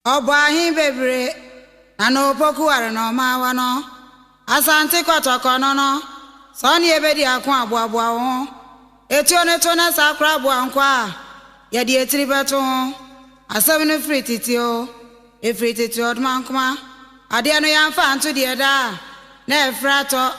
Ɔbɔ ahe bebree na na opoku ware na ɔma awa no. Asante kɔtɔkɔ no no, sɛ ɔne yɛbɛdi ako aboaboa wo ho. Etuo no to na saa koraa aboa nkɔ a, yɛde etiri bɛto ho. Asɛm no firi tete o, efiri tete Ɔdomankoma. Adeɛ no yɛamfa anto deɛ da a, na ɛfiri atɔ.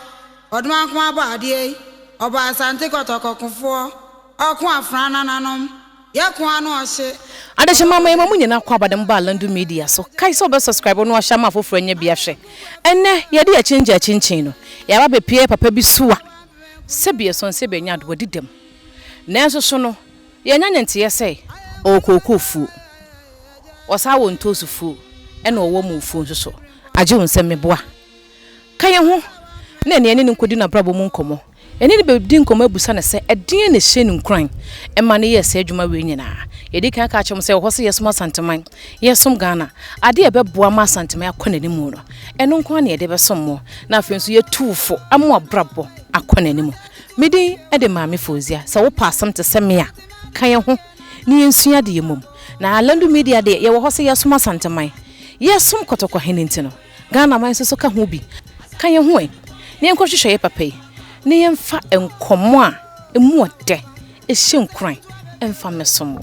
Ɔdomankoma bɔ adeɛ yi, ɔbɔ Asante kɔtɔkɔ kofoɔ, ɔko afra nananom. Yɛ ko ano ɔhye. Adehyema ma yɛma mo nyinaa kɔ abadam ba Alandu Media so. Kae sɛ wobɛ subscribe na wahyɛ ama afoforɔ anya bi ahwɛ. Ɛnnɛ yɛde akyinkyin akyinkyin no, yɛaba abɛpue papa bi so a sɛbi ɛsɔn sɛbi ɛnyɛ ade, wadi dɛm. Nanso so no, yɛanya ne nteɛ sɛ ɔwɔ kookoo fuo, ɔsan wɔ ntoosi fuo, ɛna ɔwɔ moo fuo nso so. Agye wo nsam meboa. Ka yɛn ho na ɛne yɛne no nkɔdi n'abrabɔ mu nkɔmmɔ. Yɛne no bɛdi nkɔmmɔ abisa no sɛ ɛdeɛn na ɛhyɛɛ no nkuran ma no yɛɛ saa adwuma wei nyinaa. Yɛdi kan aka akyerɛ mo sɛ ɛwɔ hɔ sɛ yɛsom Asanteman, yɛsom Ghana. Adeɛ a ɛbɛboa ma Asanteman akɔ n'anim no, ɛno nko ara na yɛde bɛsom mo. Na afei nso yɛtu wo fo ama w'abrabɔ akɔ n'anim. Me din de Maame Fauzia. Sɛ wopɛ asɛm te sɛ me a, ka yɛn ho na yɛnsua adeɛ mmom. Na Alandu Media deɛ, yɛwɔ hɔ sɛ yɛsom Asanteman, yɛsom Kɔtɔkɔhene nti no, Ghana man nso so ka ho bi. Ka yɛn ho ɛ, na yɛnkɔhwehwɛ yɛn papa yi, na yɛmfa nkɔmmɔ a emu ɔdɛ, ɛhyɛ nkuran mfa mmɛsom wo.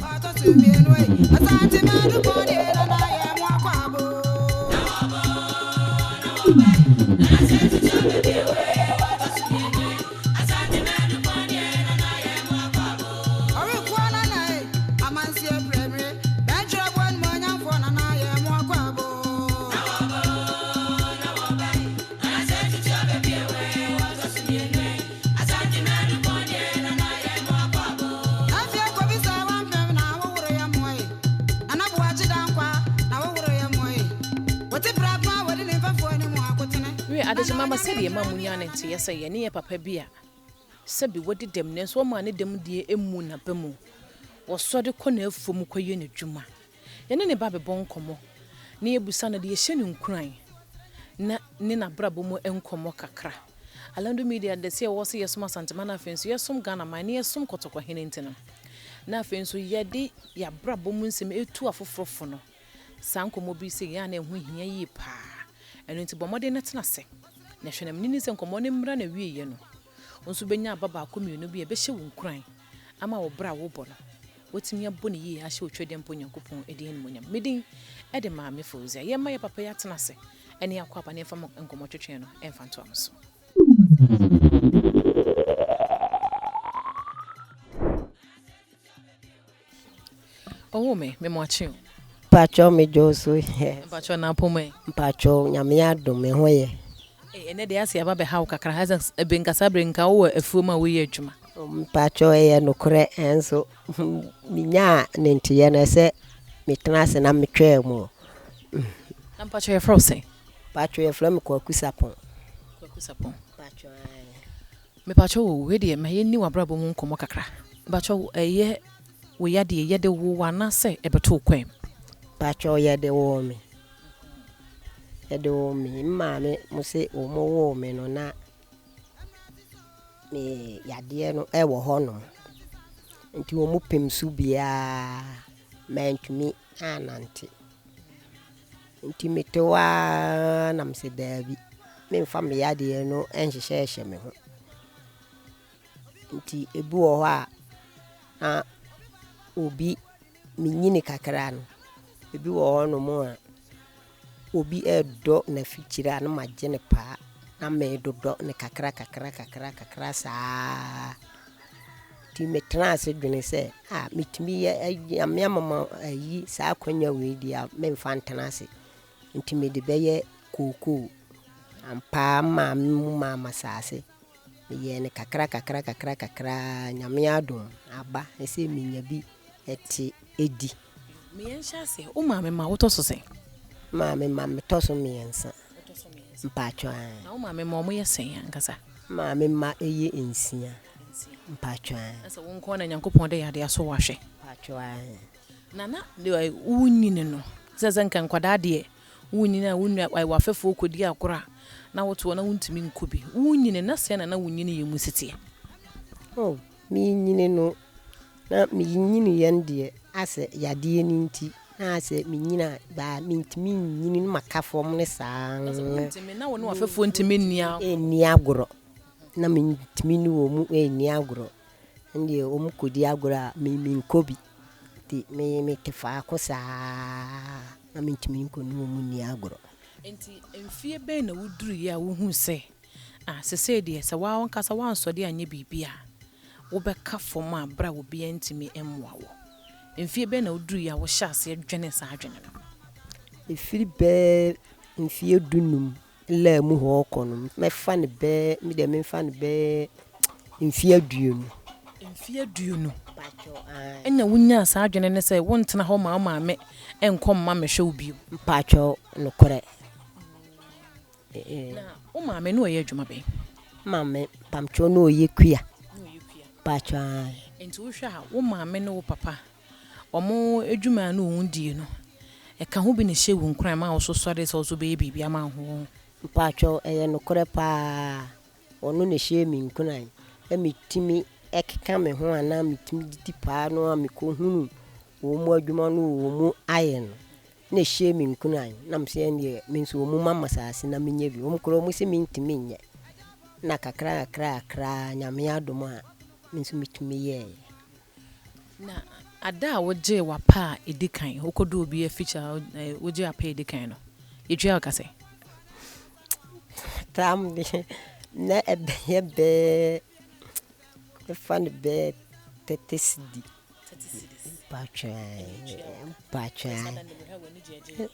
Wiɛ, adekyema ma sɛdeɛ ɛma munya ne nteɛ sɛ yɛne yɛn papa bi a sɛbi wadi dɛm nanso ɔmaa ne dɛm die mmu n'aba mu, wɔsɔre kɔ n'afuom kɔyɛ n'adwuma. Yɛne ne ba bɛbɔ nkɔmmɔ na yɛabisa no deɛ ɛhyɛ no nkuran na ne n'abrabɔ mu nkɔmmɔ kakra. Alandu Media de sɛ yɛwɔ sɛ yɛsom Asanteman na afei nso yɛsom Ghana man na yɛsom Kɔtɔkɔhene nti no, na afei nso yɛde yɛabrabɔ mu nsɛm ɛtu afoforɔ fo no, saa nkɔmmɔ bi sei yɛ a na ɛho hia yie paa. Ɛno nti bɔ mmɔden na tena ase na hwɛ na menni sɛ nkɔmmɔ no mmra n'awieɛ no, wo nso wobɛnya aba baako mmienu bi a ɛbɛhyɛ wo nkuran ama wo bra a wobɔ no Watumi abɔ no yie ahyɛ Otwedeɛmpa Onyankopɔn din animuonyam. Me din de Maame Fauzia. Yɛmma yɛ papa yi atena ase ne akɔ aba na yɛmfa mo nkɔmmɔ twetwe no mfa ntoa mo so. Ɔwoo me, me mo akye o. Mpakyɛw me dwo so hɛ. Mpakyɛw na apom ɛ. Mpakyɛw Nyame adom me ho yɛ. Ei ɛnɛ deɛ ase aba bɛha wo kakra ha sɛ nka saa bere nka wowɔ afuom a woyɛ adwuma. Mpakyɛw ɛyɛ nokorɛ ɛnso me nyaa ne nteyɛ no ɛsɛ me tena ase na me twɛɛ mu. Na mpakyɛw yɛfrɛ wo sɛn? Mpakyɛw yɛfrɛ me Kwaku Sapon. Kwaku Sapon. Mpakyɛw ae. Mepakyɛw o wei deɛ ma yɛnni w'abrabɔ mu nkɔmmɔ kakra. Mpakyɛw ɛyɛ wo yadeɛ yɛde woo wo anaasɛ ɛbɛto wo kwan mu? Mpakyɛw yɛde woo me. Yɛde woo me. Me maame mo se wɔn woo me no na me yadeɛ no ɛwɔ hɔ nom. Nti wɔn pem so biara mantumi annante. Nti mete hɔ ara na mese daabi, memfa me yadeɛ no nhyehyɛhyɛ me ho. Nti ebi wɔ hɔ a na obi menyini kakra no, ebi wɔ hɔnom a obi redɔ n'afikyire a na magye no paa na meredodɔ no kakra kakra kakra kakra saa. Nti metenaa ase dwene sɛ, ah metumi yɛ Nyame ama ma ayi saa akwanya wei deɛ a memfa ntena ase. Nti mede bɛyɛ kookoo. Ampa ara me maame mu maa me asase. Meyɛɛ no kakra kakra kakra kakra ara Nyame adom aba sɛ menya bi te di. Me yɛnhyɛ aseɛ, wo maame ma wotɔ so sɛn? Maame ma metɔ so mmiɛnsa. Mpaatwɔ ae. Na wo maame ma wɔyɛ sɛn ankasa? Maame mma yɛ nsia. Mpaatwɔ ae. Na sɛ wo nko ara na Nyankopɔn de yadeɛ asɔ wo ahwɛ? Mpaatwɔ ae. Na na wo nyini no, sɛ sɛ nka nkwadaa deɛ wo nyini a wo nua w'afɛfoɔ kɔdi agorɔ a na wote hɔ na wontumi nkɔ bi. Wo nyini na sɛn na na wo nyini yɛ mu si teɛ? Oh, me nyini no, na me nyini yɛn deɛ asɛ yadeɛ no nti. Na sɛ menyini a, baa mentumi nnyini na maka fam no saa. Na sɛ wontumi, na wo ne w'afɛfoɔ ntumi nni agorɔ. Nni agorɔ. Na mentumi ne wɔn nni agorɔ. Ɛndeɛ wɔn kɔdi agorɔ a, me menkɔ bi. Nti me mete faako saa, na mentumi nkɔ ne wɔn nni agorɔ. Nti mfeɛ bɛn na woduruiɛ a wohuu sɛ, ah, sesei deɛ sɛ wo ara w'ankasa woansɔre anyɛ biribi a, wobɛka fam a berɛ a obiara ntumi mmoa wo? Mfeɛ bɛn na woduruiɛ a wohyɛɛ aseɛ dwenee saa adwene no? Ɛfiri bɛyɛ mfeɛ dunum laa mu hɔ rekɔ no, mɛfa no bɛyɛ, me deɛ memfa no bɛyɛ mfeɛ aduonu. Mfeɛ aduonu? Mpakyɛw, aane. Ɛna wonyaa saa adwene no sɛ wontena hɔ ma wo maame nkɔ mma mmɛhwɛ wo bio? Mpakyɛw, nokorɛ. Na wo maame na ɔyɛ adwuma bɛn? Maame, mpakyɛw na ɔyɛ kua. Na ɔyɛ kua. Mpakyɛw, aane. Nti wohwɛ a, wo maame ne wo papa wɔn adwuma a na wɔn die no, ɛka ho bi na ɛhyɛɛ wo nkuran maa wo nso sɔree sɛ wo nso wobɛyɛ biribi ama wo ho? Mpakyɛw, ɛyɛ nokorɛ paa. Ɔno na ɛhyɛɛ me nkuran na metumi keka me ho anaa metumi didi paa no a mekɔhunu wɔn adwuma no wɔ wɔn ayɛ no na ɛhyɛɛ me nkuran na mese ɛndeɛ me nso wɔn ma m'asase na menyɛ bi. Wɔn koraa wɔn se mentumi nyɛ na kakra kakra kakra Nyame adom a me nso metumi yɛɛyɛ. Na ada a wogyee w'apa a ɛdi kan, wokɔduu obi afikyiri a wogyee apa a ɛdi kan no, yɛtuaa wo ka sɛn? Tam deɛ na ɛbɛyɛ bɛɛ mɛfa no bɛyɛ 30 cedi. Mpakyɛw,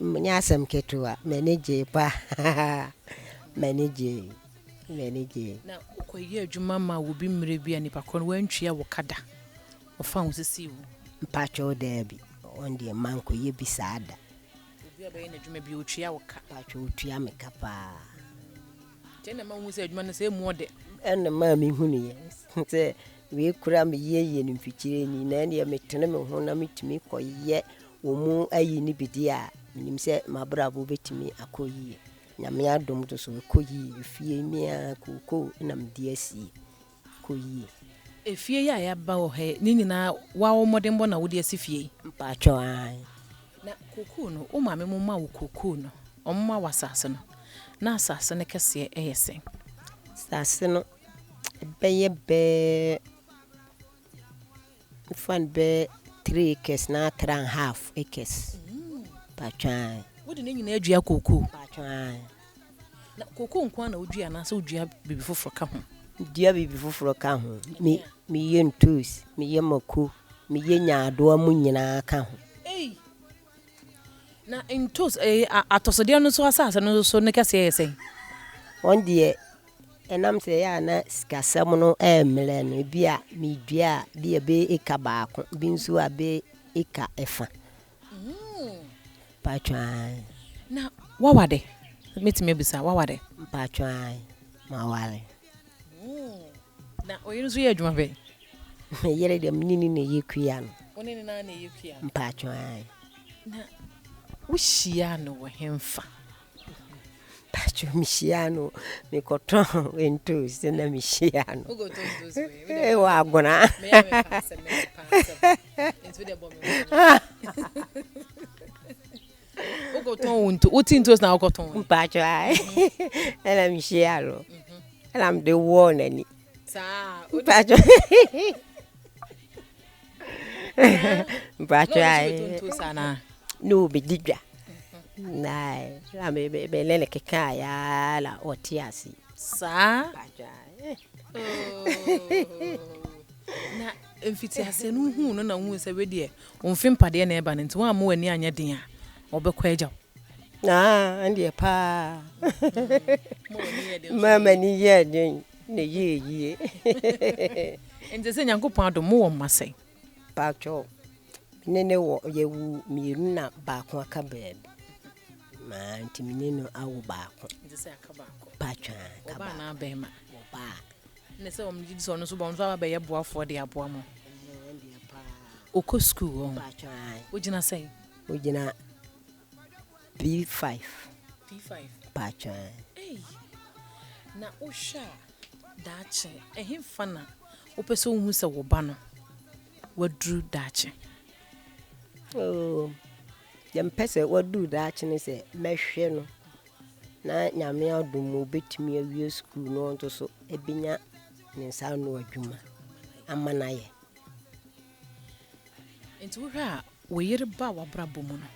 nyɛ asɛm ketewa, m'ani gyee paa, m'ani gyee, m'ani gyee. Na wokɔyɛɛ adwuma maa obi mmerɛ bi a nipa korɔ no wantua wo ka da, ɔfaa wo sisii wo? Mpakyɛw daabi, ɔno deɛ mankɔyɛ bi saa da. Obi a ɔbɛyɛ n'adwuma bi ɔtua wo ka? Mpakyɛw ɔtua me ka paa. Nti ɛna ɛma wohu sɛ adwuma no sɛ ɛmu ɔdɛ? Ɛna ɛmaa mehunuiɛ sɛ wei koraa meyɛyɛ no mfikyire ni na ɛneɛ metene me ho na metumi kɔyɛ wɔn mu ayi no bi deɛ a, menim sɛ m'abrabɔ bɛtumi akɔ yie. Nyame adom nso so ɛkɔ yie. Efie me ara kookoo na mede asie. Ɛkɔ yie. Efie yi a yɛaba wɔ ha yi, ne nyinaa wo ara wo mmɔdenbɔ na wode asi fie yi? Mpakyɛw, aane. Na kokoo no, wo maame mo ma wo kokoo no, wɔn ma wo asase no, na asase no kɛseɛ yɛ sɛn? Asase no, ɛbɛyɛ bɛɛ, mfa no bɛyɛ three acres na three and half acres. Mpakyɛw, aane. Wode ne nyinaa dua kokoo? Mpakyɛw, aane. Na kokoo nko ara na wodua anaasɛ wodua biribi foforɔ ka ho? Medua biribi foforɔ ka ho. Me, meyɛ ntoosi, meyɛ mako, meyɛ nyaadoa mu nyinaa ka ho. Ei! Na ntoosi, eh, atɔsodeɛ no nso asase no nso ne kɛseɛ yɛ sɛn? Wɔn deɛ, ɛnam sɛ ɛyɛ a na sikasɛm no ɛremmrɛ no, ebi a medua a, bi a ɛbɛyɛ eka baako, bi nso a ɛbɛyɛ eka ɛfa. Mpaatwɔ ae. Na waware? Mɛtumi abisa, waware? Mpaatwɔ ae, maware. Na wo yere nso yɛ adwuma bɛn? Me yere deɛ, me ne no na ɛyɛ kua no. Wo ne no na ɛyɛ kua no? Mpaatwɔ ae. Na wohyiaa no wɔ henfa? Pacho mehyia no mekɔtɔn ntoos na mehyia no wɔ agona. Wokɔtɔn wo nto wote ntoos na wokɔtɔn. Mpacho ae ɛna mehyia no ɛna mede wɔɔ n'ani. Saa. Mpacho. Mpacho ae. Ne obedi dwa. Na na me me me ne ne keka ya na ɔte ase. Saa. Mpacho ae. Oh. Na mfitiaseɛ no wohuu no na wohuu sɛ wei deɛ ɔmfi mpadeɛ na ɛba no nti woamma w'ani anyɛ den a ɔbɛkɔ agya wo. Ah, ɛndeɛ paa. Ma m'ani yɛɛ den na ɛyɛɛ yie. Nti sɛ Nyankopɔn adom mowɔ mma sɛn? Paatwɔ, me ne ne wɔ yɛwo mmienu na baako aka baabi. Maa nti me ne no awo baako. Nti sɛ aka baako. Paatwɔ aka baako. Ɔbaa anaa bɛrima? Ɔbaa. Ne sɛ wɔn gye di sɛ ɔno nso ba ɔno nso aba bɛyɛ boafoɔ de aboa mo. Ɔkɔ sukuu wɔ ho. Paatwɔ ae. Wogyina sɛn? Ogyina P5. P5. Paatwɔ ae. Ei, na wohwɛ a daakye ɛhefa na wopɛ sɛ wohu sɛ wo ba no waduru daakye? Oh. Deɛ mepɛ sɛ waduru daakye ne sɛ mɛhwɛ no na Nyame adom mu ɔbɛtumi awie sukuu na ɔno nso so ɛbɛnya ne nsa ano adwuma ama no ayɛ. Nti wohwɛ a wo yere ba w'abrabɔ mu no,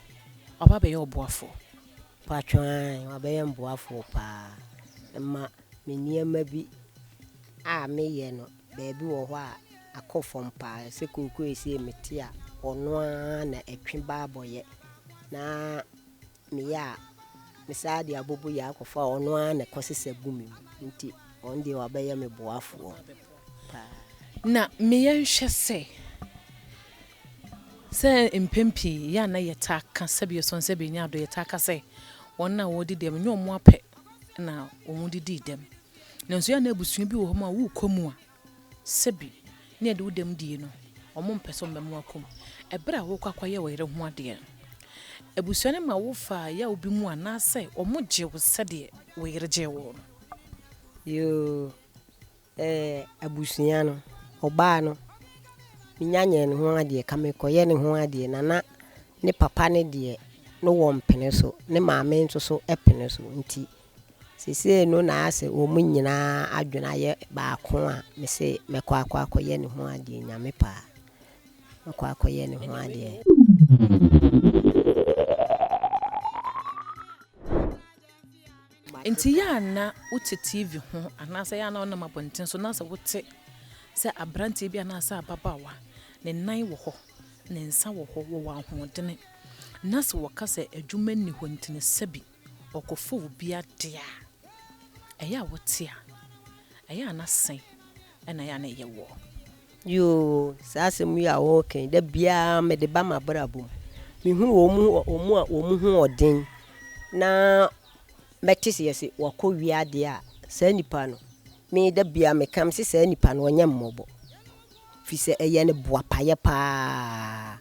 waba abɛyɛ ɔboafoɔ? Mpaatwɔ aane, wabɛyɛ me boafoɔ paa. Ɛma me nneɛma bi a meyɛ no, baabi wɔ hɔ a akɔ fam paa. Sɛ kookoo sei mete a, ɔno ara na ɛtwe ba abɔyɛ. Na meyɛ a, mesaa de abobo yɛ akɔfa a, ɔno ara na ɛkɔsesa gu me mu. Nti ɔno deɛ wabɛyɛ me boafoɔ paa. Na meyɛ nhwɛ sɛ, sɛ mpɛn pii yɛ a na yɛtaa ka sɛbi ɛsɔn sɛbi ɛnyɛ adɔ, yɛtaa ka sɛ wɔn a wɔdi dɛm nyɛ wɔn apɛ na wɔn didi dɛm. Nanso yɛ a na abusua bi wɔ hɔ ma wokɔ mu a, sɛbi ne yɛde wo dɛm die no, wɔn mpɛ sɛ wɔn bɛma wakɔ mu. Ɛberɛ a wokɔ akɔyɛ wo yere ho adeɛ no, abusua no ma wofa yaw bi mu anaasɛ wɔn gye wo sɛdeɛ wo yere gye wo no? Yoo, abusua no, ɔbaa no, menya nyɛɛ ne ho adeɛ, ka mekɔyɛ ne ho adeɛ na na ne papa ne deɛ no wɔ mpene so, ne maame nso so pene so. Nti seesei no na asɛ wɔn nyinaa adwene ayɛ baako a mese mɛkɔ akɔ akɔyɛ ne ho adeɛ. Nyame paa, mɛkɔ akɔyɛ ne ho adeɛ. Nti yɛ a na wote TV ho anaasɛ yɛ a na wonam abɔnten so na sɛ wote sɛ aberanteɛ bi anaasɛ ababaawa ne nan wɔ hɔ, ne nsa wɔ hɔ, wɔwɔ ahoɔdene, na sɛ wɔka sɛ adwuma nni hɔ nti no sɛbi ɔkɔfa obi adeɛ a, ɛyɛ a wote a, ɛyɛ a na sɛn ɛna ɛyɛ a na ɛyɛ wɔ? Yoo, saa asɛm yi a wɔreka yi, da biara mede ba m'abrabɔ mu. Mehunu wɔn a wɔn ho ɔden na mɛte sɛ yɛse wɔakɔ wie adeɛ a, saa nipa no, me da biara meka me sɛ saa nipa no ɔnyɛ mmɔbɔ. Firi sɛ ɛyɛ no boapayɛ paa.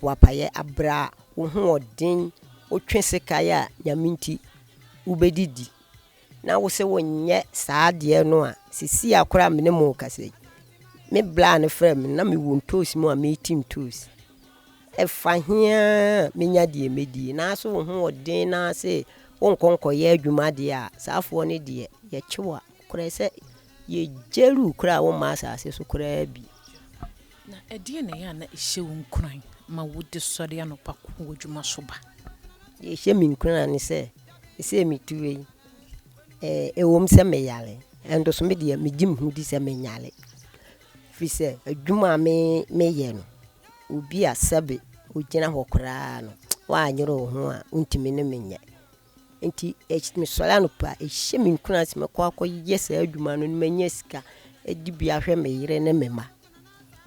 Boapayɛ abrɛ a wo ho ɔden, wotwe sekan a Nyame nti wobɛdidi. Na wo sɛ wonyɛ saa adeɛ no a, seesei a koraa me ne mo rekasa yi, me bra no frɛ me na mewɔ ntoosi mu a mereti ntoosi. Ɛfa hia menya deɛ mɛdie. Nanso wo ho ɔden na sɛ wonkɔ nkɔyɛ adwuma deɛ a, saafoɔ no deɛ yɛkye wo a, korɛ sɛ yɛgyaru koraa a womma asase so koraa bi. Na ɛdeɛn na ɛyɛ a na ɛhyɛ wo nkuran ma wode sɔre anɔpa kɔ w'adwuma so ba? Deɛ ɛhyɛ me nkuran ne sɛ, ɛsɛ metu wei, ɛwom sɛ meyare, ɛnso so me deɛ megye me ho di sɛ menyare. Firi sɛ adwuma a meyɛ no, obi a sɛbe ogyina hɔ koraa no, woanyere wo ho a, wontumi ne me nyɛ. Nti mesɔre anɔpa a, ɛhyɛ me nkuran sɛ mɛkɔ akɔyɛ saa adwuma no na manya sika de bi ahwɛ me yere ne me mma.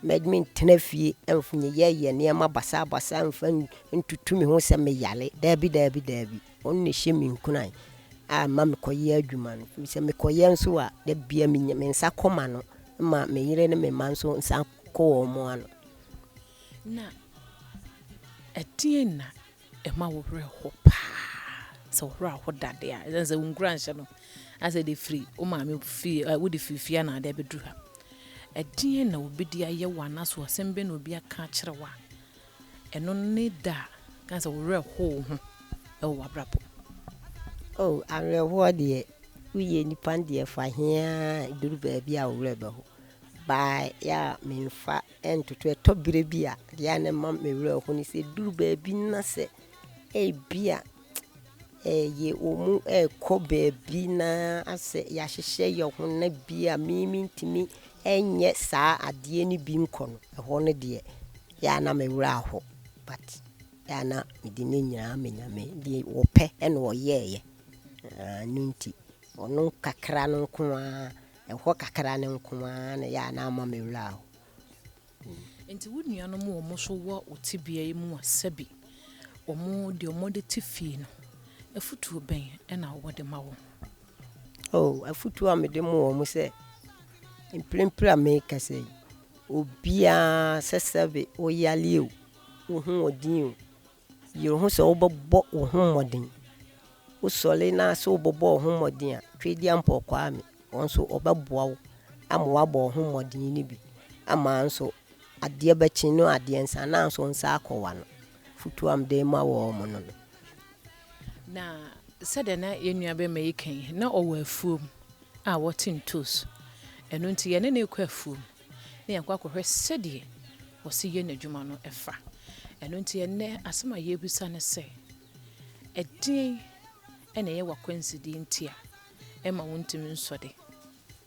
Mentena fie nyeyɛyɛ nneɛma basabasa mfa ntutu me ho sɛ meyare. Daabi, daabi, daabi. Ɔno na ɛhyɛ me nkuran a ma mekɔyɛ adwuma no. Firi sɛ mekɔyɛ nso a, da biara me nsa kɔ m'ano ma me yere ne me mma nso nsa kɔ wɔn ano. Na ɛdeɛn na ɛma wo werɛ ho paa? Sɛ wo werɛ aho dadeɛ a, ɛsiane sɛ wo nkuranhyɛ no asɛ de firi wo maame fie, wode firi fie anaa ade abɛduru ha. Ɛdeɛn na obi de ayɛ wo anaasɛ asɛm bɛn na obi aka akyerɛ wo a, ɛno ne da a ka sɛ wo werɛ ho wo ho ɛwɔ w'abrabɔ? Oh, awerɛhoɔ deɛ, woyɛ nipa deɛ fa hia duru baabi a wo werɛ bɛho. Baa yɛ a memfa ntoto ɛtɔ berɛ bi a, deɛ a na ɛma me werɛ ho ne sɛ duru baabi na sɛ ebia ɛyɛ wɔn ɛrekɔ baabi na asɛ yɛahyehyɛ yɛn ho na bi a me mentumi ɛnyɛ saa adeɛ no bi nkɔ no, ɛhɔ no deɛ yɛ a na me werɛ aho. But yɛ a na mede ne nyinaa ma Nyame. Deɛ wɔpɛ ɛna ɔyɛɛyɛ. Ɛno nti ɔno kakra no nko ara, ɛhɔ kakra no nko ara na yɛ a na ama me werɛ aho. Nti wo nuanom a wɔn nso wɔ wo tebea yi mu a sɛbi wɔn deɛ wɔde te fie no, afutuo bɛn ɛna wɔde ma wɔn? Oh, afutuo a mede ma wɔn sɛ, mprempren a merekasa yi, obiara sɛ sɛbe woyare o, wo ho ɔden o, yere ho sɛ wobɛbɔ wo ho mmɔden. Wosɔre na sɛ wobɛbɔ wo ho mmɔden a, Tweduampɔn Kwame, wɔn nso ɔbɛboa wo ama woabɔ wo ho mmɔden no bi. Ama nso adeɛ bɛkye no adeɛ nsa na nso wo nsa akɔ w'ano. Afotuo a mede rema wɔn no no. Na sɛdeɛ na yɛn nuabarima yi ka yi, na ɔwɔ afuom a wɔte ntoosi. Ɛno nti yɛne no rekɔ afuom na yɛakɔ akɔhwɛ sɛdeɛ ɔsi yɛ n'adwuma no fa. Ɛno nti ɛnnɛ asɛm a yɛrebisa ne sɛ, ɛdeɛn na ɛyɛ w'akwansideɛ nti a ɛma wontumi nsɔ de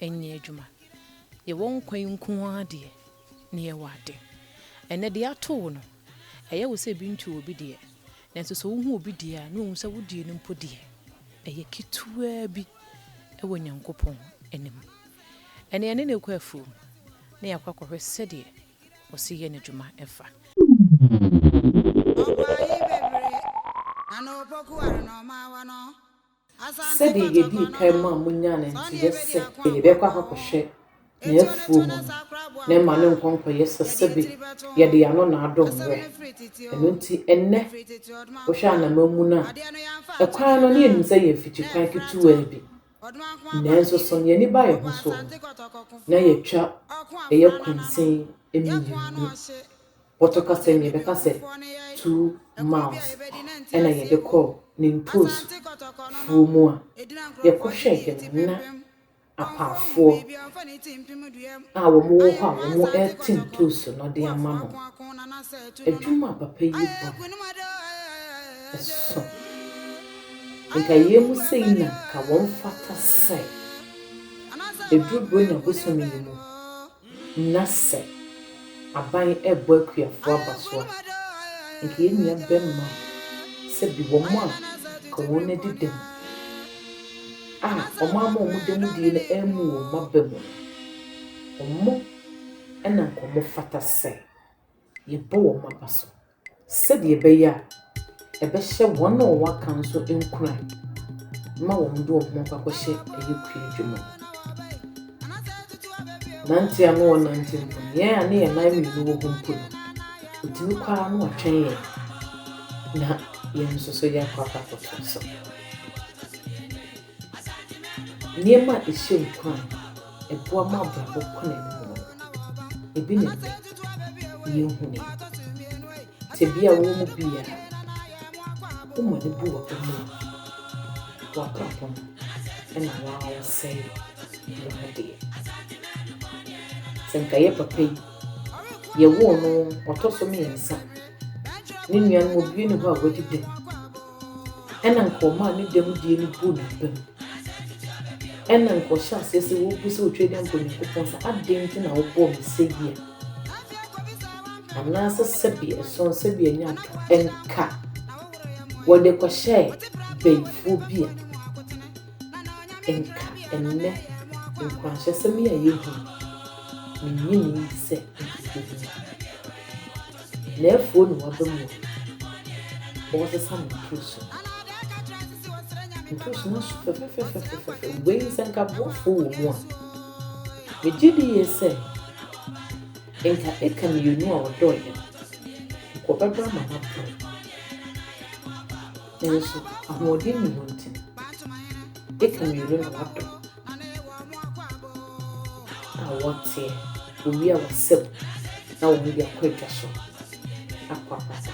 nyɛ adwuma? Yɛwɔ nkwa yi nko ara deɛ, na yɛwɔ ade. Ɛnnɛ deɛ ato wo no, ɛyɛ wo sɛ ebi ntoo obi deɛ, nanso sɛ wohu obi deɛ a, na wohu sɛ wo deɛ no mpo deɛ, ɛyɛ ketewaa bi wɔ Nyankopɔn anim. Ɛnnɛ yɛne no rekɔ afuom na yɛakɔ akɔhwɛ sɛdeɛ ɔsi yɛ n'adwuma fa. Sɛdeɛ yɛdii kan maa monyaa no nteeɛ sɛ yɛbɛkɔ akɔhwɛ n'afuo mu no, na ɛmma no nkɔ nkɔyɛ sɛ sɛbe yɛde yɛn ano na adɔ mmerɛ. Ɛno nti, ɛnnɛ, wohwɛ anamammu no a, ɛkwan no, na yɛnim sɛ ɛyɛ mfikyikwan ketewaa bi. Nanso so yɛn ani ba yɛn ho so no, na yɛatwa ɛyɛ kwansin mmienu. Pɔtɔ kasa mu yɛbɛka sɛ 2 miles ɛna yɛde kɔɔ ne ntoosi fuo mu a yɛkɔhwɛeɛ no na apaafoɔ a wɔwɔ hɔ a wɔrete ntoosi no de ama no. Adwuma a papa yi bɔ no, ɛso. Nka yei mu sei na nka wɔmfata sɛ ɛduru Buronya bosome yi mu na sɛ aban rebɔ akuafoɔ aba so a, nka yɛn nua bɛmma sɛ bi wɔn a nka wɔn adi dɛm a wɔn ama wɔn dɛmdie no ammu wɔn aba mu no, wɔn na nka wɔfata sɛ yɛbɔ wɔn aba so. Sɛdeɛ ɛbɛyɛ a ɛbɛhyɛ wɔn a wɔaka nso nkuran ma wɔde wɔn ho akɔ akɔhyɛ ɛyɛ kua adwuma mu. Nante a na wɔnante mpo no, yɛn a ne yɛn nan mmienu wɔ hɔ mpo no, wɔtumi kɔ ara na wɔatwɛn yɛn na yɛn nso so yɛakɔ akɔ akɔtoa so. Nneɛma a ɛhyɛ nkuran, ɛboa ma abrabɔ kɔ n'anim no, ebi ne nnɛ yɛnhu no yi. Tebea a wowɔ mu biara, woma no bu w'aba mu a, w'abrabɔ no na wo ara wosɛe w'adeɛ. Sɛ nka yɛ papa yi, yɛwoo no ɔtɔ so mmiɛnsa, ne nuanom obiara nni hɔ a wadi dɛm. Ɛna nka ɔmaa ne dɛm die no buu n'aba mu. Ɛna nka ɔhyɛ aseɛ sɛ wɔbu sɛ otwa dɛ mpa Onyankopɔn sɛ adɛn nti na wobɔɔ me sɛ yi a? Anaasɛ sɛbi ɛsɔn sɛbi anya ato ɛnka wɔde kɔhyɛɛ bayifoɔ bi a nka ɛnnɛ nkuranhyɛsɛm yi a yɛhu yi, mennye nni sɛ nka yɛbɛhu. N'afuo na waba mu a ɔresesa ne ntoosi no. Ntoosi no aso fɛfɛfɛfɛfɛ. Wei sɛ nka aboafoɔ wɔ mu a, megye di yie sɛ nka eka mmienu a ɔdɔeɛ no, nka ɔbɛdɔ ama no aboro. Nanso ahoɔden nni hɔ nti no, eka mmienu na wadɔ. A wɔteɛ, wɔwie a wɔasam na wɔde akɔ adwa so akɔ akɔtɔ.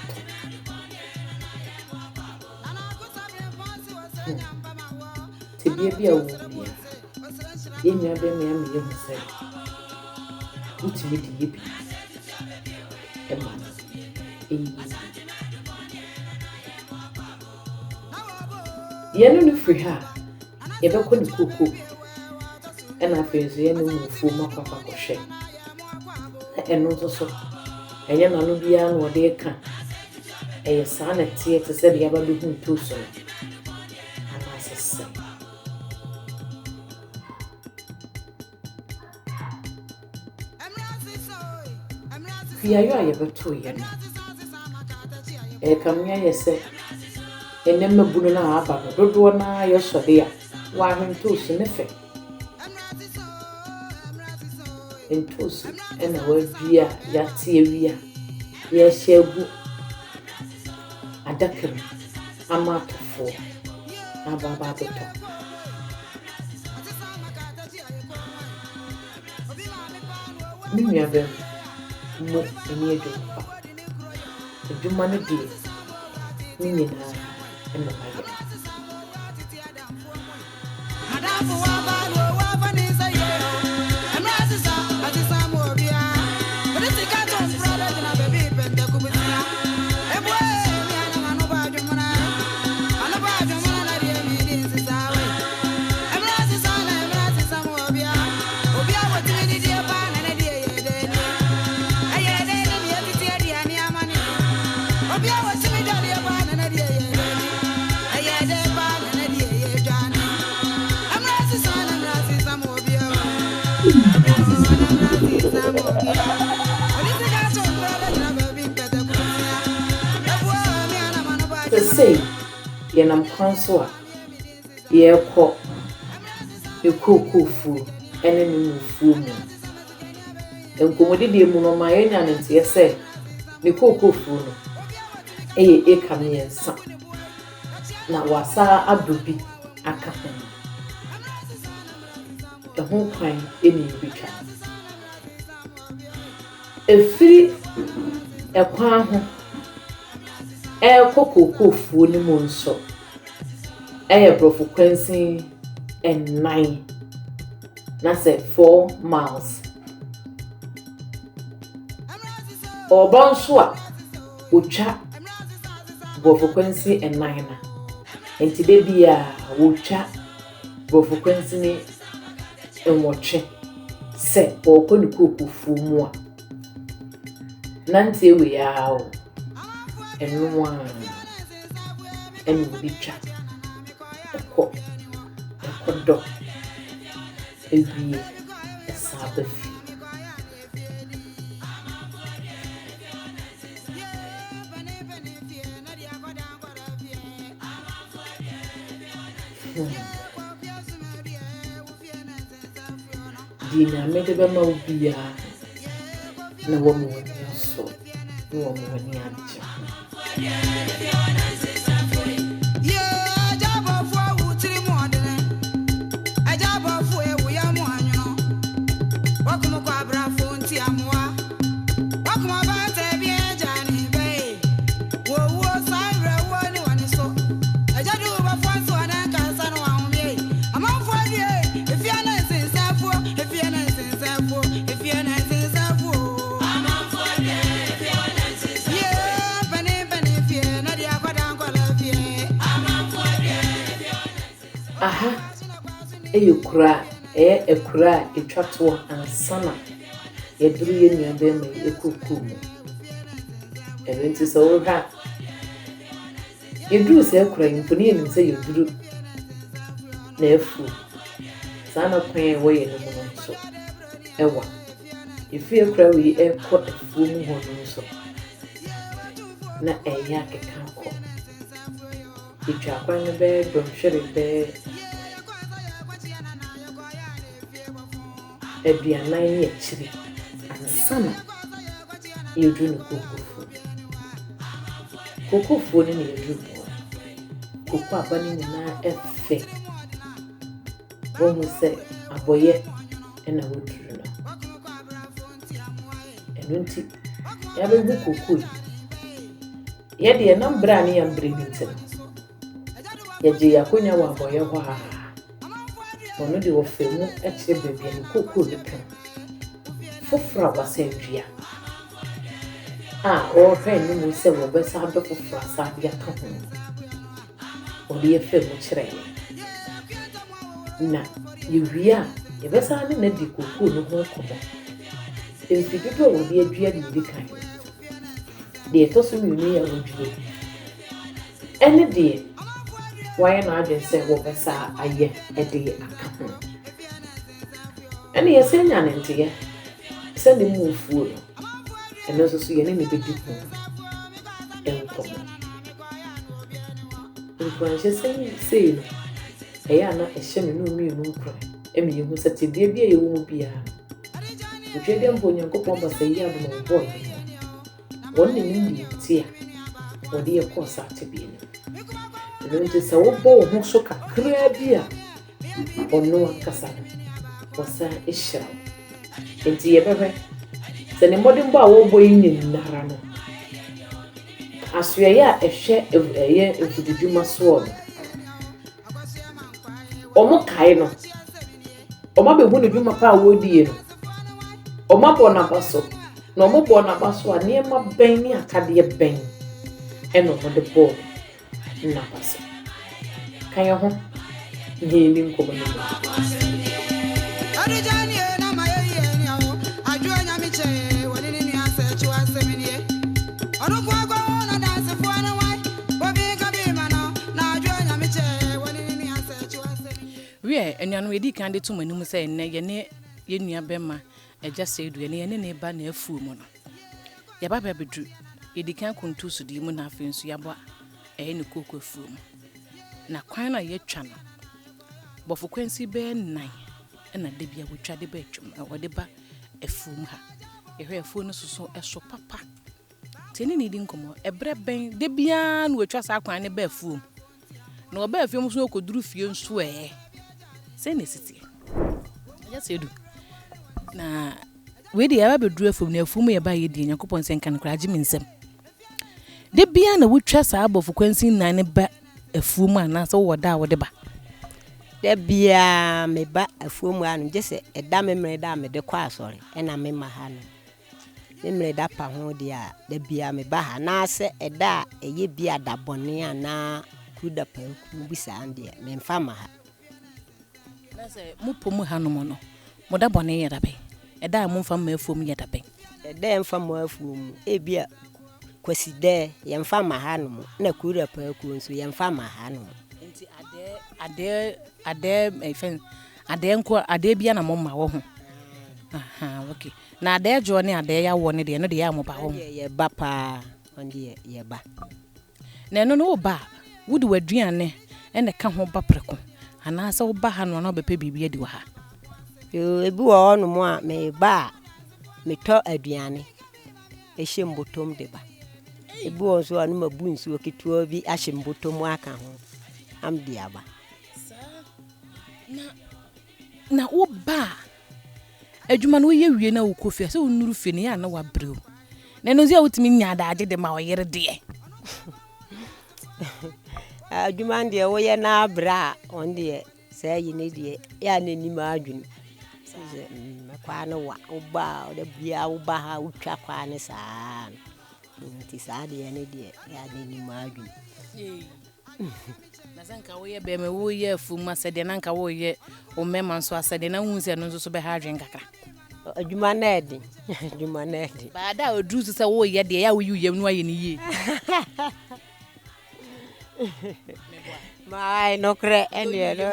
Hmm. Tebea bi a wowɔ biara, yɛn nua bɛrima yi ama yɛahu sɛ wotumi de yɛ biribi ma no ɛyɛ yie. Yɛne no firi ha a, yɛbɛkɔ ne kookoo ɛna afei nso yɛne mu afuom akɔ akɔhwɛ. Na ɛno nso so, ɛnyɛ n'ano biara na ɔde reka. Ɛyɛ saa na ɛteɛ te sɛ deɛ aba bɛhu ntoosi no anaasɛ sɛ. Kuayɔ a yɛbɛtoeɛ no, ɛrekame ayɛ sɛ ɛnnɛ mmabunu no a aba no, dodoɔ no ara yɛ sɔde a, wɔahwɛ ntoosi ne fɛ. Ntoosi na wɔadua a yɛate awie a yɛrehyɛ agu adaka mu ama atɔfoɔ aba aba abɛtɔ. Me nuabarima, mo ani adwuma pa. Adwuma no deɛ. Ne nyinaa na wayɛ. Seesei yɛnam kwan so a yɛrekɔ ne kookoofuo ne ne mmofuo mu. Nkɔmmɔdidie mu no, ɔmaa yɛnyaa no nteɛ sɛ ne kookoofuo no yɛ eka mmiɛnsa, na wasan adɔ bi aka ho. Ɛho kwan na yɛbɛtwa. Ɛfiri ɛkwan ho rekɔ kookoofuo no mu nso yɛ borɔfo kwansin nnan, na sɛ four miles. Ɔreba nso a, ɔtwa borɔfo kwansin nnan no a, nti da biara ɔtwa borɔfo kwansin nwɔtwe sɛ ɔrekɔ ne kookoofuo mu a. Nanteɛ wei ara o, ɛno ara na ɔde twa kɔ, ɛkɔdɔ wie san ba fie. Hmm. Deɛ Nyame de bɛma wo biara na wama w'ani asɔ na wama w'ani agye ho. Aha yɛ kuro a ɛyɛ akura a ɛtwa toɔ ansa na yɛaduru yɛn nua barima yi akuokuo mu. Ɛno nti sɛ wohwɛ a, yɛduruu saa akura yi mpo na yɛnim sɛ yɛduru n'afuo. Saa na kwan a ɛwɔ yɛn anim no nso ɛwa. Ɛfiri akura wei ɛrekɔ afuo mu hɔ no nso, na ɛreyɛ akeka akɔ. Yɛtwaa kwan no bɛyɛ dɔnhwere bɛyɛ aduanan ne akyire ansa na yɛreduru ne kokofuo. Kokofuo no na yɛduru mu no, koko aba no nyinaa ɛfɛ. Wohu sɛ abɔyɛ na waduru no. Ɛno nti, yɛabɛgu koko yi. Yɛ deɛ, nam berɛ a ne yɛn berɛ no nti no, yɛgyee yɛn akonnwa wɔ abɔeɛ hɔ ara. Ɔno deɛ ɔfaa mu kyerɛ baabi a ne kokoo no pem foforɔ a wasan adua a ɔrehwɛ anim sɛ wɔbɛsan adɔ foforɔ asan de aka ho. Ɔde yɛ faa mu kyerɛɛ yɛn. Na yɛwie a, yɛbɛsan ne no adi kokoo no ho nkɔmmɔ. Mfe dodoɔ a wɔde adua deɛ ɛdi kan no, Deɛ ɛtɔ so mmienu yɛ awodwie. Ɛne deɛ wayɛ n'adwene sɛ wɔbɛsa ayɛ de aka ho. Ɛne yɛsɛ nya ne nteyɛ sɛ ne mu fuo no, ɛno nso so yɛne ne bɛdi ho nkɔmmɔ. Nkuranhyɛsɛm yi sei no, ɛyɛ a na ɛhyɛ me ne mmienu nkuran ma yɛhu sɛ tebea bi a yɛwɔ mu biara no, Otweaduampɔ Onyankopɔn basa yi adom a ɔbɔɔ yɛn no, wɔn na nim deɛ nti a wɔde yɛ kɔɔ saa tebea no mu. Ɛno nti sɛ wobɔ wo ho so kakraa bi a, ɔno ankasa no, ɔsan hyira wo. Nti yɛbɛhwɛ sɛ ne mmɔdenbɔ a wɔrebɔ yi nyinara no, Asoɛeɛ a ɛhwɛ ɛyɛ mfididwuma soɔ no, wɔkae no, wɔabɛhu ne dwuma pa a ɔredie no, wɔabɔ n'aba so, na wɔbɔɔ n'aba so a, nneɛma bɛn ne akadeɛ bɛn na wɔde bɔɔ n'aba so? Ka yɛn ho na yɛnni nkɔmmɔ no mu. Wiɛ, anuanom, yɛdii kan de too mo anim sɛ nnɛ yɛne yɛn nua bɛma Agya Seidu, yɛne yɛne ne ba n'afuo mu no, yɛaba abɛduru. Yɛdi kan kɔ ntosodeɛ mu na afei nso yɛaba ɛyɛ ne kooko afuo mu. Na kwan no a yɛatwa no, bɔfo kwansin bɛyɛ nnan na da bi a wɔtwa de ba atwam, wɔde ba afuom ha. Yɛhwɛ afuo no soso ɛso papa. Nti ɛne ne di nkɔmmɔ. Ɛberɛ bɛn da biara na wɔatwa saa kwan no ba afuom. Na ɔbaa fie nso ɔkɔduru fie nso ɛɛ sɛn na ɛsi teɛ. Agya Seidu, na wei deɛ yɛaba bɛduru afuom na afuom yɛ ba yɛ deɛ Nyankopɔn sɛ nka no koraa agye me nsam. Da biara na wotwa saa abɔfo kwansin nan no ba afuom anaasɛ wowɔ da a wode ba? Da biara meba afuom hanom gye sɛ ɛda Memeneda da a mede kɔ asɔre ɛna mema hanom. Memeneda pa ho deɛ a, da biara meba ha anaasɛ ɛda a ɛyɛ bi a da bɔne anaa kuru da paanku bi saa deɛ memfa mma ha. Na sɛ mopɔ mu hanom no, mo da bɔne yɛ da bɛn? Ɛda a momfa mma afuom yɛ da bɛn? Ɛda a yɛmfa mma afuom mu, ebia Kwasidɛ yɛmfa mma hanom, na Kuru da paakuo nso yɛmfa mma hanom. Nti adɛɛ, adɛɛ, adɛɛ, ɛfɛn, adɛɛ nko, adɛɛ bia na momma wɔ ho? Aha, okay. Na adɛɛ dwoɔ ne adɛɛ yawoɔ no deɛ, ɛno deɛ yɛ a moba hɔ? Ɛno deɛ yɛba paa, ɛno deɛ yɛba. Na ɛno no woba a, wode w'aduane na ɛka ho ba prɛko anaasɛ woba ha no a na wobɛpɛ biribi adi wɔ ha? Yoo, ebi wɔ hɔnom a meba a, metɔ aduane hyɛ me bɔtɔm de ba. Ebi wɔ hɔ nso a na mabu nsuo ketewa bi ahyɛ me bɔtɔ mu aka ho na mede aba. Saa na na woba a, Adwuma no woyɛ wie na wokɔ fie a, sɛ wonnuru fie no yɛ a na wabrɛ o. Na ɛno nso yɛ a wotumi nya adagye de ma ɔyere deɛ. Adwuma no deɛ woyɛ na abrɛ a ɔno deɛ saa yi ne deɛ yɛ a na anim adwene. Sɛ mm, no wa woba a ɔda biara woba ha wotwa kwaa ne saa no. Nti saa deɛ ne deɛ yɛ a na anim adwene. Na sɛ nka woyɛ bɛrima woyɛ afuom asɛdeɛ na nka woyɛ wo mmarima nso asɛdeɛ na wohu sɛ ɛno nso so bɛha adwene kakra. Adwuma no ɛden adwuma no ɛden. Baada a oduru so sɛ woyɛ deɛ yɛ a woyi wo yam no ayɛ no yie. Maai nokorɛ ɛneɛ no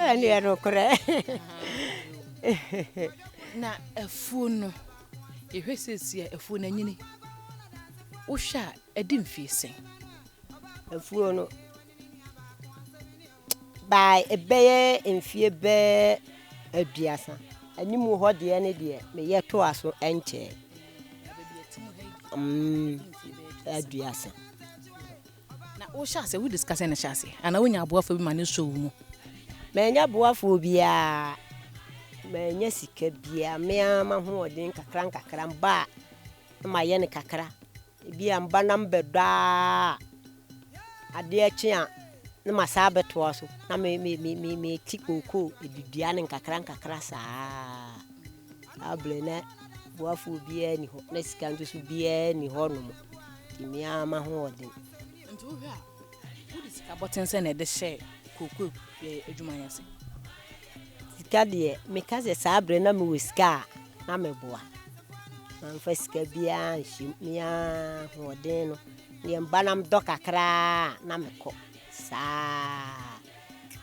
ɛneɛ nokorɛ. Na afuo no yɛhwɛ seesie a afuo no anyini wohwɛ a ɛdi mfie sɛn? Afuo no, by ɛbɛyɛ mfeɛ bɛyɛ aduasa anim hɔ deɛ ne deɛ meyɛ toa so nkyɛɛ. Mm, aduasa. Na wohyɛ aseɛ wode sika sɛn na ɛhyɛ aseɛ anaa wonya aboafoɔ bi ma ne sɔ wo mu? Manya boafoɔ biara, manya sika biara, me ara m'ahoɔden kakra nkakra mba a na mayɛ no kakra. Ebia mba na mebɛdɔ ara a, adeɛ kye a na masan abɛtoa so na me me me me mete kookoo dua no nkakra nkakra saa. Saa berɛ na boafoɔ biara nni hɔ, na sika nso so biara nni hɔnom. Nti me ara m'ahoɔden. Nti wohwɛ a, wode sika bɔten sɛn na ɛde hyɛɛ kookoo adwuma yi ase? Sika deɛ, meka sɛ saa berɛ na mewɔ sika a, na meboa. Mamfa sika biara anhyɛ mu, me ara ahoɔden no, deɛ mba na medɔ kakra a na mekɔ saa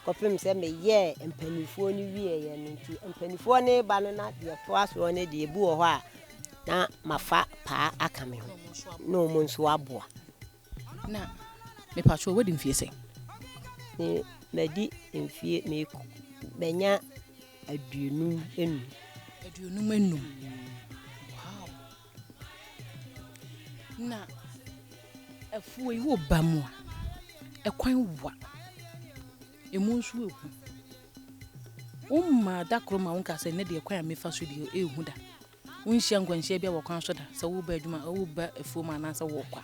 kɔpem sɛ meyɛɛ mpanimfoɔ no wieeɛ no nti mpanimfoɔ no reba no na deɛ ɛtoa soɔ no deɛ ebi wɔ hɔ a na mafa paa aka me ho na wɔn nso aboa. Na mepakyɛw wadi mfie sɛn? Me madi mfie me manya aduonum enum. Aduonum enum. Wow. Na afuo yi wo ba mu a ɛkwan wa. Emu nso ehu. Womma da koro ma wonka sɛ ne deɛ kwan a mefa so deɛ ehu da. Wonhyia nkwanhyia biara wɔ kwan so da sɛ woreba adwuma, woreba afuom anaasɛ worekɔ a?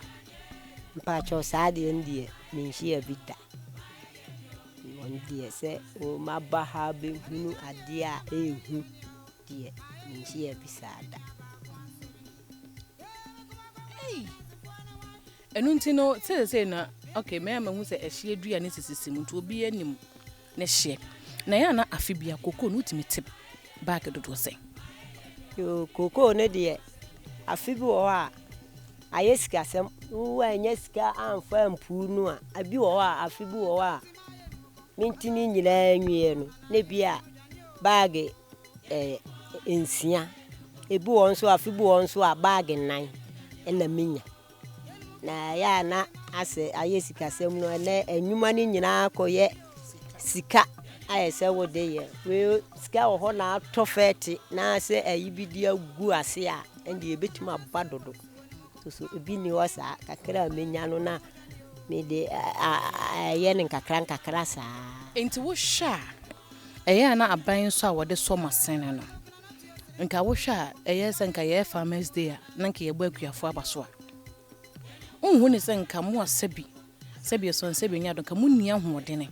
Mpakyɛw saa deɛ no deɛ menhyiaa bi da. Wɔn deɛ sɛ maba ha bɛhunu adeɛ a ɛyɛ hu deɛ menhyiaa bi saa da. Ei! Ɛno nti no seesei no okay mɛa mahu sɛ ɛhyeɛ dua ne sisisi mu nti obiara nim ne hyeɛ. Na ɛyɛ a na afe biara kokoo no wotumi te bag dodoɔ sɛn? Yoo, kokoo no deɛ afe bi wɔ hɔ a ayɛ sikasɛm. Woannya sika amfa ampuu no a, ebi wɔ hɔ a afe bi wɔ hɔ a mente ne nyinaa nwie no, na ebi a baage eh, nsia. Ebi wɔ hɔ nso afe bi wɔ hɔ nso a baage nnan na menya. Na ɛyɛ a na asɛ ayɛ sikasɛm no ɛnɛ nnwuma no nyinaa kɔyɛ sika ayɛ sɛ wode yɛ wei sika wɔ hɔ na atɔ fɛɛte na sɛ ayi bi de agu ase a ɛnde ebetumi aba dodo so so ebi ni hɔ saa kakra a menya no na mede ɛyɛ no nkakra nkakra saa. Nti wohwɛ a ɛyɛ a na aban nso a wɔde sɔ mo asene no Nka wohwɛ a, ɛyɛ sɛ nka yɛyɛ Farmers Day a, na nka yɛbɔ akuafoɔ aba so a. Wonhu ne sɛ nka mo a sɛbi, sɛbi ɛsɔn sɛbi ɛnyɛ ado, nka monni ahoɔdene,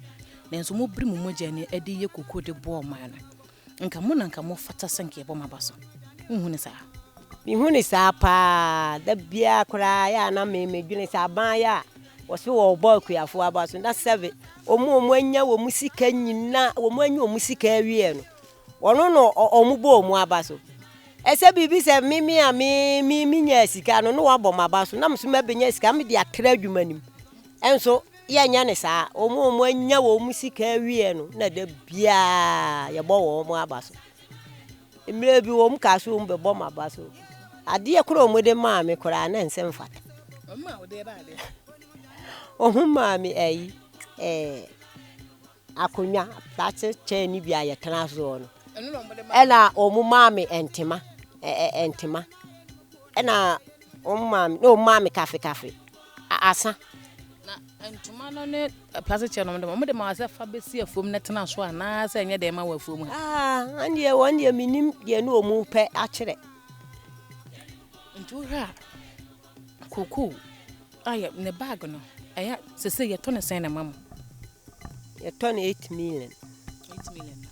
nanso mobiri mo mogya ani de yɛ kokoo de boa ɔman no. Nka mo na nka mofata sɛ nka yɛbɔ mo aba so. Wonhu ne saa? Mehu ne saa paa. Da biara koraa yɛ a na me medwene sɛ aban yɛ a wɔse wɔrebɔ akuafoɔ aba so na sɛbe wɔn a wɔanya wɔn sika nyinaa, wɔn anya wɔn sika awie no, Ɔno na ɔmo bɔ ɔmo aba so. Ɛsɛ biribi sɛ me me a me me me nyaa sika no na wabɔ m'aba so na me nso mabɛnya sika me de atra adwuma no mu. Ɛnso yɛnyɛ ne saa. Wɔn a wɔn anya wɔn sika awie no na da biara yɛbɔ wɔn aba so. Mmerɛ bi wɔn kaa so wɔn bɛbɔ m'aba so. Adeɛ koraa wɔn de maa me koraa na ɛnsɛ mfata. Wɔn maa me ayi ɛɛ. Akonnwa, plastic chair no bi a yɛtena soɔ no. Ɛna wɔn maa me ntoma, ntoma. Ɛna wɔn maa me, na wɔn maa me kafe kafe, asa. Na ntoma no ne plastic chair no wɔn de ma, wɔn de ma sɛ fa bɛsi afuom na tena so anaasɛ ɛnyɛ deɛ ɛma wɔ afuom ha? Ah, ɛndeɛ wɔn deɛ menim deɛ ne wɔn pɛ akyerɛ. Nti wohwɛ a, Kokoo a yɛ ne bag no ɛyɛ sese yɛtɔ ne sɛn na ɛma mo? Yɛtɔ no 8 million. 8 million no.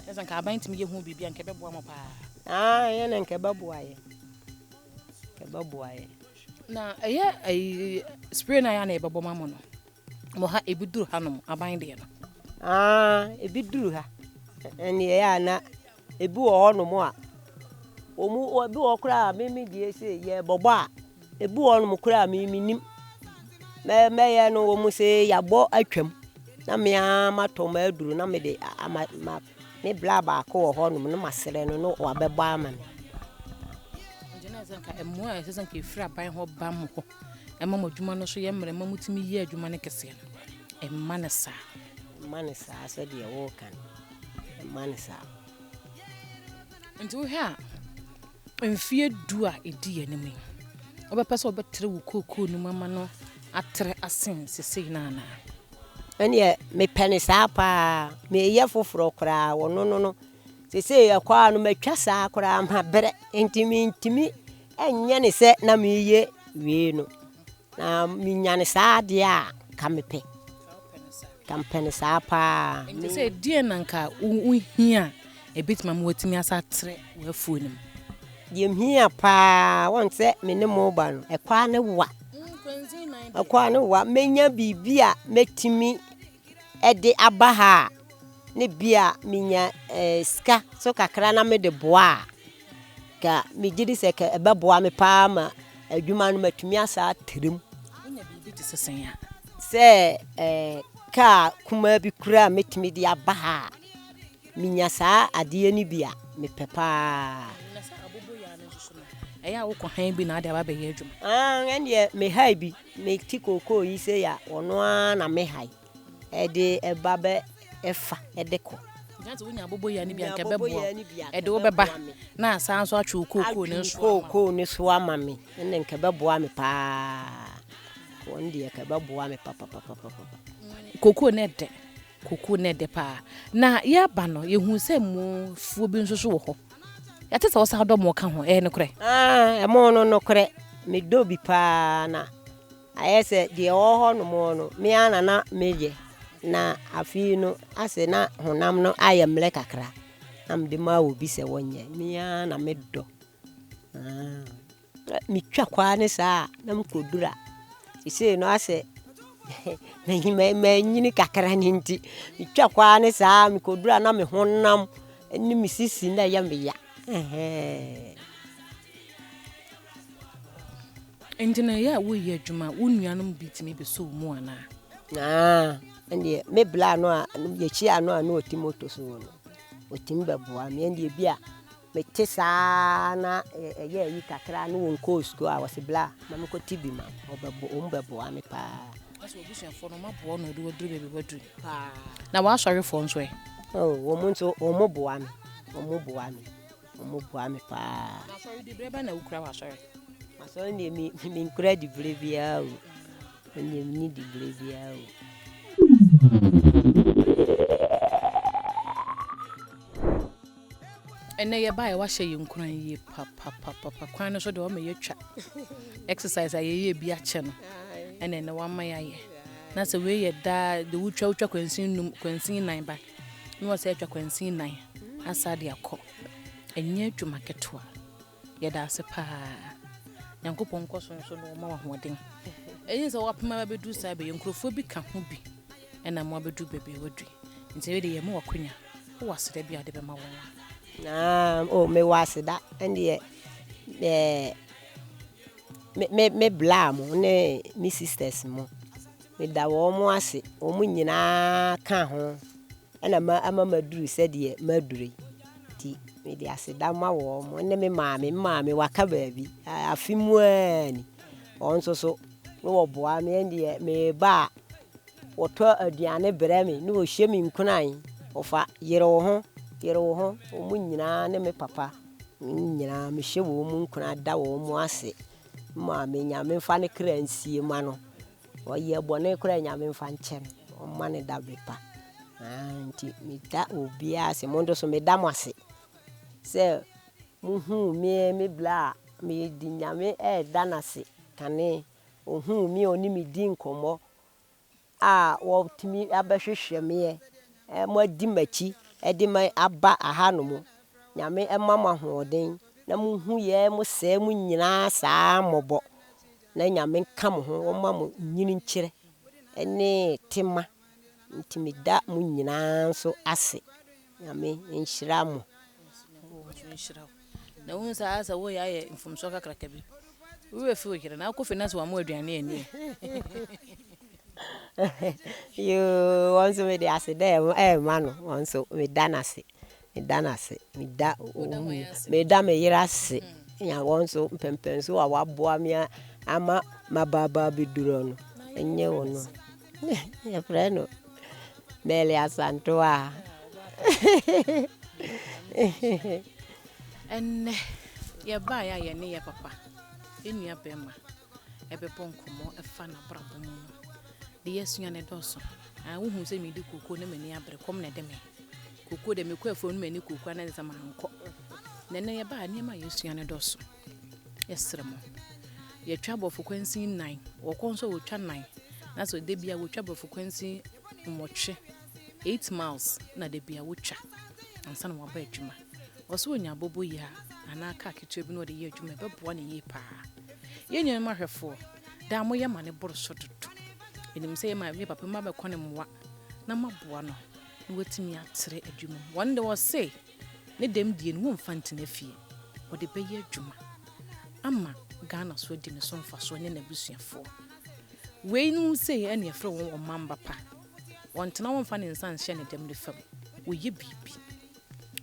Ɛsɛ nka aban tumi yɛ ho biribi a nka ɛbɛboa mo paa. Ah, yɛ na nka ɛbɛboa yɛ. Nka ɛbɛboa yɛ. Na ɛyɛ ɛyi spray na yɛ na yɛbɛbɔ ma mo no. Mo ha ebi duru ha nom aban deɛ no. Ah, ebi duru ha. Ɛne ɛyɛ a na Ebi wɔ hɔnom a, wɔn ebi wɔ hɔ koraa a me me deɛ sɛ yɛrebɔbɔ a, ebi wɔ hɔnom koraa a me mennim. Mɛ mɛyɛ no wɔn sɛ yɛabɔ atwam na me ara matɔ m'aduro na mede ama ma me bra baako wɔ hɔnom na masrɛ no na wabɛbɔ ama me. Nti na ɛsɛ nka mmoa a ɛsɛ sɛ nka ɛfiri aban hɔ ba mo hɔ ɛma mo adwuma no so yɛ mmerɛ ma motumi yɛ adwuma no kɛseɛ no, ɛmma no saa. Ɛmma no saa sɛdeɛ woreka no. Mma no saa. Nti wohwɛ a, mfeɛ du a ɛdi yɛn anim yi, wobɛpɛ sɛ wobɛtrɛ wo kookoo no mu ama no atrɛ asen sesei no anaa? Ɛnneɛ mepɛ no saa paa. Meyɛ foforɔ koraa, ɔno no no, sesei ɛkɔ ara no matwa saa koraa mabrɛ, nti mentumi nyɛ no sɛ na meyɛ wei no. Na menya no saa deɛ a, nka mepɛ. Nka mepɛ no saa paa. Nti sɛ deɛn na nka wohia a ɛbɛtumi ama woatumi asa atrɛ w'afuo no mu? Deɛ mehia paa, wɔn sɛ me ne mo ba no, ɛkwan ne wa. Ɛkwan ne wa. Mɛnya biribi a mɛtumi de aba ha a, ne bi a menya eh, sika so kakra na mede boa a, ka megye di sɛ ka ɛbɛboa me paa ma adwuma no matumi asa atra mu. Wonya biribi te sɛ sɛn a? Sɛ eh, kaa kumaa bi koraa a mɛtumi de aba ha a, menya saa adeɛ no bi a, mepɛ paa. Na sɛ aboboyaa no nso so no, ɛyɛ a wokɔ han bi na ade aba abɛyɛ adwuma? Ah, ɛndeɛ mehae bi. Mete kookoo yi sei a, ɔno ara na mehae de ba bɛ fa de kɔ. Nti na sɛ wonya aboboyaa no bi a, nka ɛbɛboa wo. Ɛde wo bɛba na asan nso atwe wo kookoo no nso ama wo. Atwe kookoo no so ama me, ɛnna nka ɛbɛboa me paa. Wɔn deɛ nka ɛbɛboa me papapapapa. Kookoo no ɛdɛ, kookoo no ɛdɛ paa. Na yɛreba no, yɛhuu sɛ mmofuo bi nso so wɔ hɔ. Yɛate sɛ wosan dɔ mo ka ho, ɛyɛ nokorɛ? Aane, ɛmo no nokorɛ, medɔ bi paa na. Ayɛ sɛ deɛ ɛwɔ hɔ nom no, me ara na na meyɛ. Na afei no, asɛ na honam no ayɛ mmerɛ kakra, na mede maa obi sɛ wɔnyɛ. Me ara na medɔ. Metwa kwaa no saa a, na mekɔduru a, seesei no asɛ manyini kakra no nti, metwa kwaa no saa a, mekɔduru a na me honam ne me sisi na ɛyɛ me ya. Ɛhɛn. Nti na ɛyɛ a woreyɛ adwuma a, wo nuanom bi tumi bɛsɔ wo mu anaa? Naa, ɛndeɛ me bla no a yɛhyia no a na ɔte moto so no, ɔtumi bɛboa me. Ɛndeɛ bi a mete saa na ɛyɛ ayi kakra na wɔnkɔɔ sukuu a, wɔse bla ma menkɔte bi ma wo. Wɔbɛbo, wɔn bɛboa me paa. Asɛ w'abusuafoɔ no wɔaboa wo na wɔde wo aduru baabi woaduru yi? Paa. Na w'asɔrefoɔ nso ɛ? Oh, wɔn nso wɔn boa me, wɔn boa me. Wɔboa me paa. Na asɔre diberɛ bɛn na wokura wɔ asɔre? Asɔre deɛ me menkura diberɛ biara o. Ɛndeɛ menni diberɛ biara o. Ɛnɛ yɛbaeɛ wahyɛ yɛn nkuran yie papapapa kwan no so deɛ wama yɛatwa exercise a yɛyɛ bi akyɛ no ɛna ɛnɛ wama yɛayɛ na sɛ wei yɛ daa de wotwa wotwa kwansin num kwansin nan ba na wɔsɛ atwa kwansin nan asa de akɔ. Ɛnyɛ adwuma ketewa. Yɛda ase paa. Nyankopɔn nkɔ so nso na ɔma wo ahoɔden. Ɛnyɛ sɛ wapem aba bɛduru saa bɛyɛ nkurɔfoɔ bi ka ho bi ɛna mo abɛduru baabi a waduru. Nti wei deɛ yɛma wakonya. Wowɔ aseda bi a wode bɛma wɔn a? Naa, oh, mewɔ aseda. Ɛndeɛ, ɛɛ, me, me, me bla mo ne me sisters mo. Meda wɔn ase. Wɔn nyinaa ka ho. na ma ama maduru sɛdeɛ maduru yi. Nti mede aseda ma wɔn ne me maame. Me maame waka baabi, afe mu ara ni. Wɔn nso so na wɔboa me ɛndeɛ meba a wɔtɔ aduane brɛ me na wɔhyɛ me nkuran. Wɔfa yere wo ho, yere wo ho. Wɔn nyinaa ne me papa nyinaa mehyɛ wɔn nkuran da wɔn ase. Me maame Nyame mfa ne kra nsie ma no. Ɔyɛ bɔne koraa a Nyame mfa nkyɛ no, ɔmma no dabe pa. Aah nti meda obiara ase, mo nso meda mo ase sɛ mohuu me me bla a mede Nyame ɛreda no ase kane. Ohuu me a ɔne me di nkɔmmɔ a wɔtumi abɛhwehwɛ meɛ, moadi m'akyi de me aba ahanom. Nyame mma mo ahoɔden na monhu yɛ mo sɛɛ mo nyinaa saa mmɔbɔ. Na Nyame nka mo ho ɔma mo nyini nkyerɛ ne tema nti me da mo nyinaa nso ase Nyame nhyira mo. Nso nhyira wo. Na wohu sɛ asɛ woyɛ ayɛ mfomsoɔ kakraka bi. Wo werɛ fi wo yere na wokɔ fie na sɛ wama wo aduane anni ɛ. Yoo wɔn nso mede aseda ɛma no wɔn nso meda no ase. Meda no ase. Meda meda me yere ase. Nya wɔn nso mpɛmpɛnso a waboa me ama maba aba abɛduru no. Ɛnyɛ wɔn no. Yɛfrɛ no Mary Asantewa. Ɛnnɛ, yɛbaeɛ a yɛne yɛ papa, yɛn nua bɛrima, ɛbɛbɔ nkɔmmɔ ɛfa n'abrabɔ mu no, deɛ yɛasua no ɛdɔɔso. Ah, wohu sɛ medi kooko na m'ani abere, kɔm na ɛde me. Kooko deɛ mekɔ afuom no m'ani kooko a na ɛsɛ sɛ mankɔ. Na ɛnnɛ yɛbaa nneɛma a yɛsua no dɔɔso. Yɛsrɛ mo. Yɛtwa aborɔfo kwansin nnan. Wɔkɔ nso a wɔtwa nnan. Na sɛ da bia wɔtwa aborɔfo kwansin nwɔtwe, eight miles na da bia wɔtwa ansa na wɔaba adwuma. Ɔsɛ ɔnya abobo yi a anaa kaa ketewa bi na ɔde yɛ adwuma ɛbɛboa no yie paa. Yɛn nuanom ahwɛfoɔ, daa moyɛ ma no boro so dodo. Yɛnim sɛ yɛ maame papa mu abɛkɔ ne mmoa na moaboa no. na watumi atrɛ adwuma mu. Wɔn de wɔse ne dɛm die no wɔmfa ntena fie, wɔde bɛyɛ adwuma ama Ghana so adi ne so mfasoɔ ne n'abusuafoɔ. Wei no sei ɛne ɛfrɛ wɔn ɔmamba pa. Wɔntena wɔmfa ne nsa nhyɛ ne dɛm nifa mu, wɔyɛ biribi.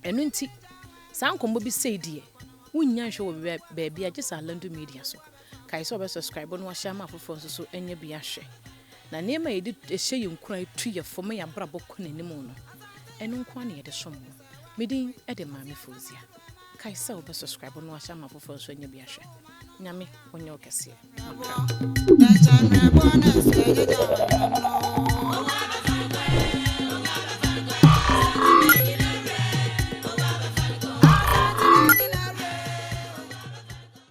Ɛno nti saa nkɔmmɔ bi sei deɛ wonnya nhwɛ wɔ baabi a gye sɛ Alandu Media so. Kae sɛ wobɛ subscribe na wahyɛ ama afoforɔ nso so anya bi ahwɛ. Na nneɛma a yɛde hyɛ yɛn nkuran tu yɛn fo ma yɛn abrabɔ kɔ n'anim no, ɛno nko ara na yɛde som wo. Me din de Maame Fauzia. Kae sɛ wobɛ subscribe na wahyɛ ama afoforɔ nso anya bi ahwɛ. Nyame ɔnyɛ wo kɛseɛ. Makra.